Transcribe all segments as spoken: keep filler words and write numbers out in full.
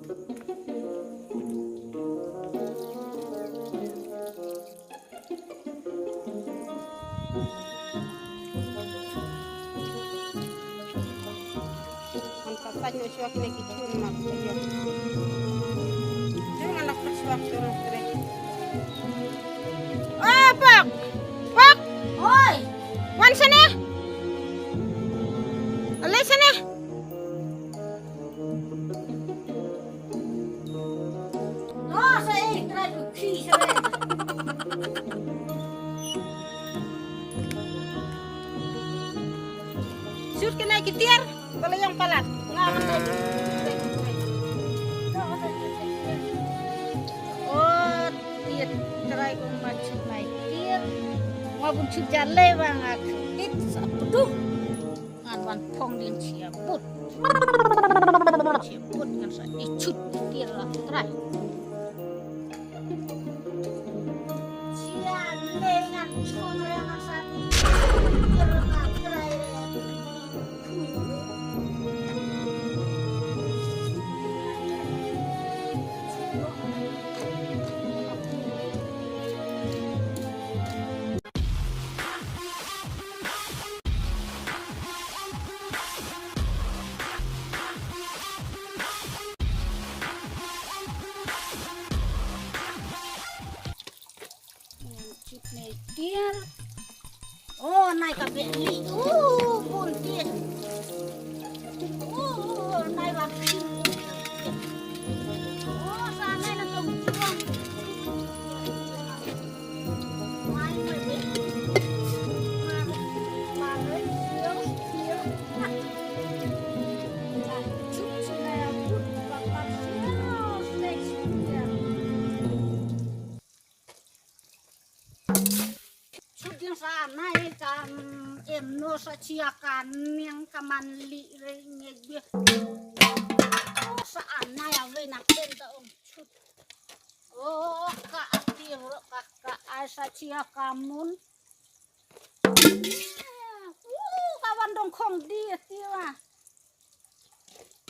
Ngan sa sait noh shuwa kine ki khun ma ka ïa. Jong ngan lap shuwa shuwa shuwa. Oh, Pok! Pok! Oi! Wan shane! Ale shane! Shut kine ki tiar, ba la ïong palat. Nga ban dai. Oh, tiar trai kum ma shut nai tiar. Nga bun shut jale ba nga khit sa pdu. Ngan wan phong dien shia bud. Shia bud ngan sa i chut tiar la trai. Shia ne ngan chon re ngan sa i chut tiar la trai. Ngan chip ne tiar. Oh, nai ka beh li. Oh, bun tiar. Oh, nai la. Oh, sa nai na tong chuang. Chut ding sa nai ka, mm, em no sa chia ka niang ka man li re nge bia. Oh, sa nai a ve na ken ta ong chut. Oh, ka ati ro ka ka ai sa chia ka mun. Uh, ka wan dong khong di ati wa.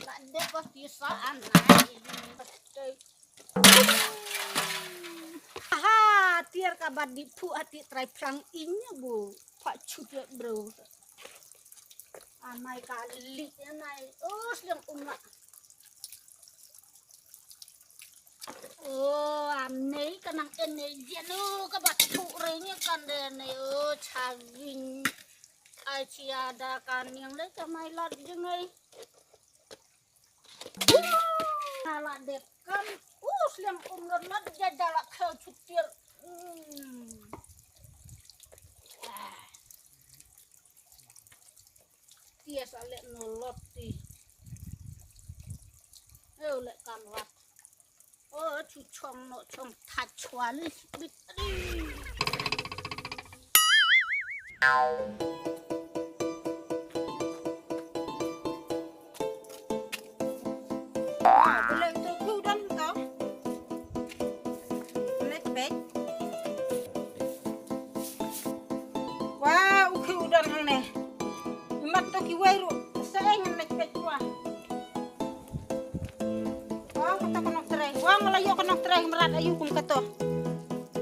La dep ba ti sa an ai. Ha, tiar ka ba di phu ati trai plang inya bu. Pha chut ya bro. Anai ka li anai. Oh, sliang um la. Oh, anai ka nang en nei jen, oh, ka ba phu re nya kan de nei, oh, cha vin. Ai chia da ka niang le ka mai lat jeng ai. Ka la dep kam. Uh, sliang um ron lat ja da la khau chut tiar. Hmm. Ah. Tia sa le no lot ti. Oh, le kan lat. Oh, chu chong no chong tha chwa li bit. Ah, bele to khu don to. Lek bek. Wa, u khu don hangne. Mat to ki wai ru. Sa eng lek bek wa. Wa, kato ka nongtrei. Wa, nga la ïoh ka nongtrei mrad aïu kum kato.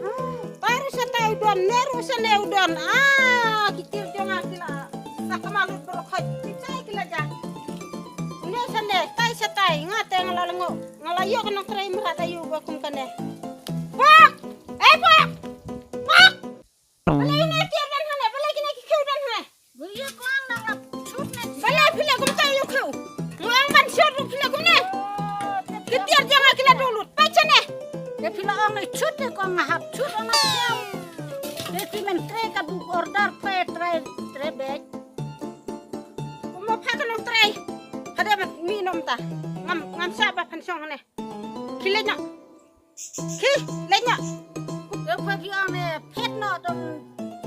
Ah, tai ruh sa tai u don, ne ruh sa ne u don. Ah, ki tiar jong nga ki la sa kama lut baroh khoit. Ki tai ki la ja. Ne sa ne, tai sa tai. Nga te nga la lyngngoh. Nga la ïoh ka nongtrei mrad aïu ba kum kane. Pok! Eh, Pok! Pok! Balei une tiar don hangne, balei kine ki khiew don hangne? Balei kong nang lap chut ne. Balei phi leh kumta ïa u khiew? Nga ong ban shot ruh phi leh kumne. Ki tiar jong nga ki la duh lut. Peit shane. Te phi la ong ne chut ne kong nga hap chut ong nga. Te phi men trei ka buk order phi trei, trei beit. Kumno pha ka nongtrei. Hadien mi nom ta. Ngam, ngam shah ba phan shong hangne. Khie leit noh. Khie leit noh. Ïa pha phi ong ne phet noh dong.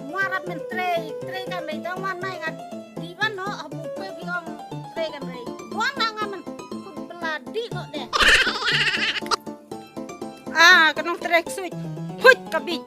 Mwa rap men trei, trei kan leit dong wan nai ngat. Di wan noh, habu pha phi ong trei kan leit. Wan na nga men. Kut bela di noh de. Ah, ka nongtrei ksuid. Huit ka bit.